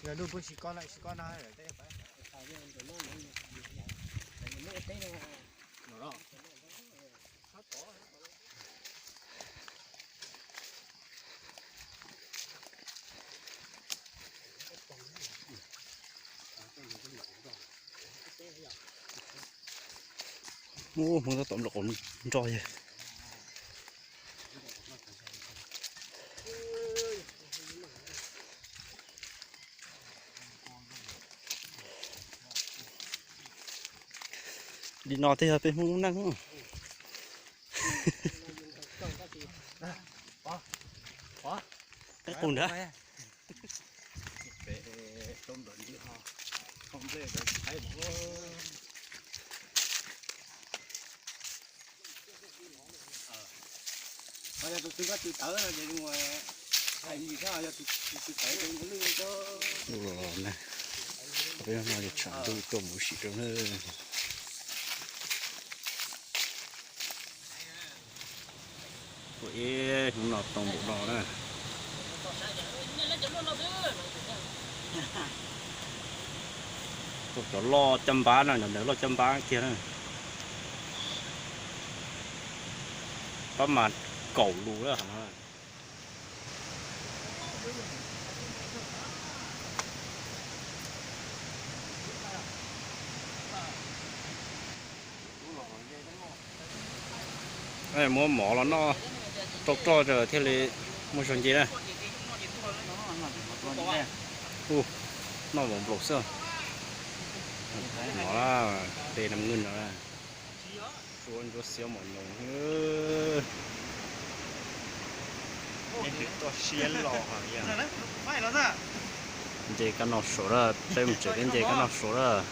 Yog ntuj pub tsis koj na, tsis koj na. Ub, Hmoob tab tom nrog qaum nroj yog. Li no thiaj yog peb Hmoob lub neej. Qub ntag. Tus twg tsis tawv no ces hais li, yog tus tsis tawv ces lwj. Peb no ces tsam ntuj tuaj mus sim rau na. Ua ib hnub no tau npaum no na. Tus cov loj caj npab na, cov loj caj npab kiag na. Pab mas kaum lus lawm no. Muab mov los noj rau roj thiaj li muaj zog nce na. Noj mov nplaum xwb. Mov pe nam ngwj no. Suab ntsuab xiab mos nyoos. Tuaj siab los. Nce kab noj suav lawm, peb mus tsev peb nce kab noj suav lawm.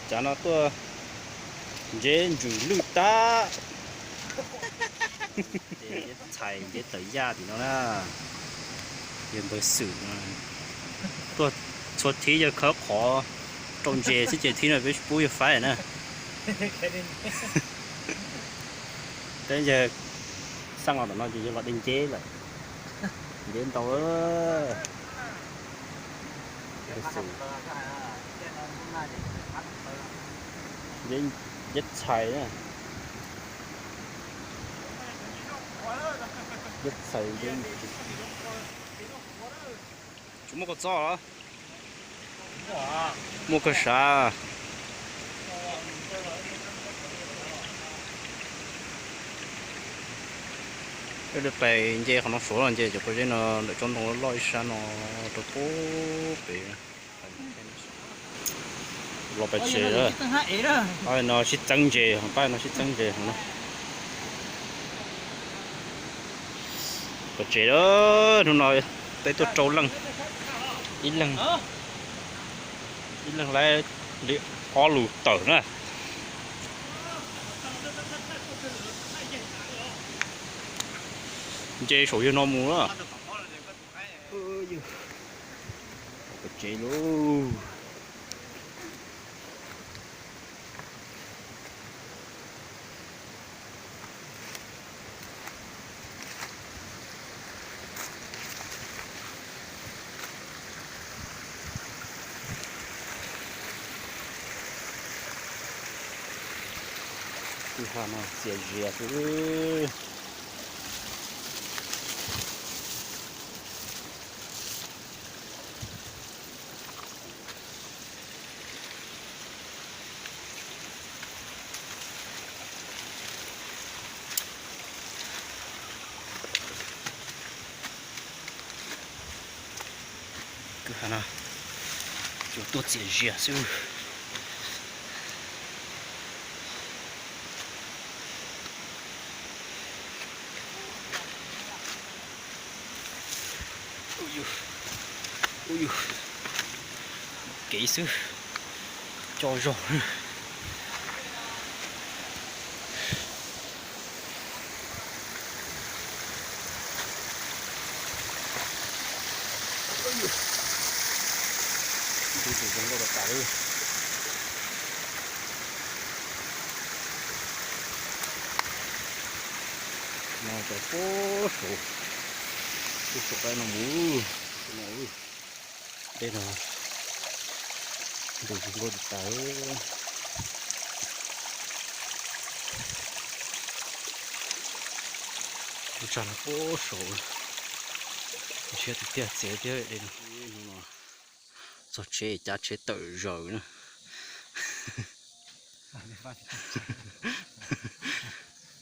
Cav no tuaj nceb ntsws lwj tag. Nceb txhais nceb tawv yaj tim no na. Yog npawg Xwm no tuaj txhua thib yog khawb qhov rau ntses xwb ces thib no peb pub yawg faib na. Peb yawg xaj los tom no ces yawg los de nceb lawm. Nceb ntau. Nceb txhais na. Nceb txhais, nceb. Tsis muaj kua txob los? Muaj kawg sav. Peb li pais nce qhov no suav los nce cov pob zeb no ntawm tsob ntoo loj ib sab no rau pub pem. Los pais tsev lawm. Pab no sib txeeb ntses, pab no sib txeeb ntses no. Pais tsev lawm, hnub no peb tuaj rau leej, ib leeg, ib leeg laib li ob lus tawm na. Nce saum yawg no mus na. Pais tsev lauj. Kwj ha no txias zias xwb. Kwj ha no yuav tuaj txias zias xwb. Ua yus, kev xwb, co zog. Tus zoo nkauj tas tas li. No cov puag saud, puag saum qaib no mus, no, dej no, tus zoo nkauj tas tas. Lub tsag no puag saud, ntshiab tiag tiag txias thiab dej no. Txog tsev cav tsheb tawm zaws na.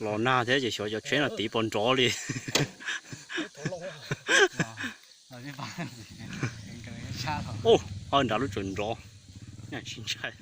Los nag thiab ces xyov cov tsheb no tiv puas nrov li. Ub, ho nrad lub tseem nrov, tsis ntshai.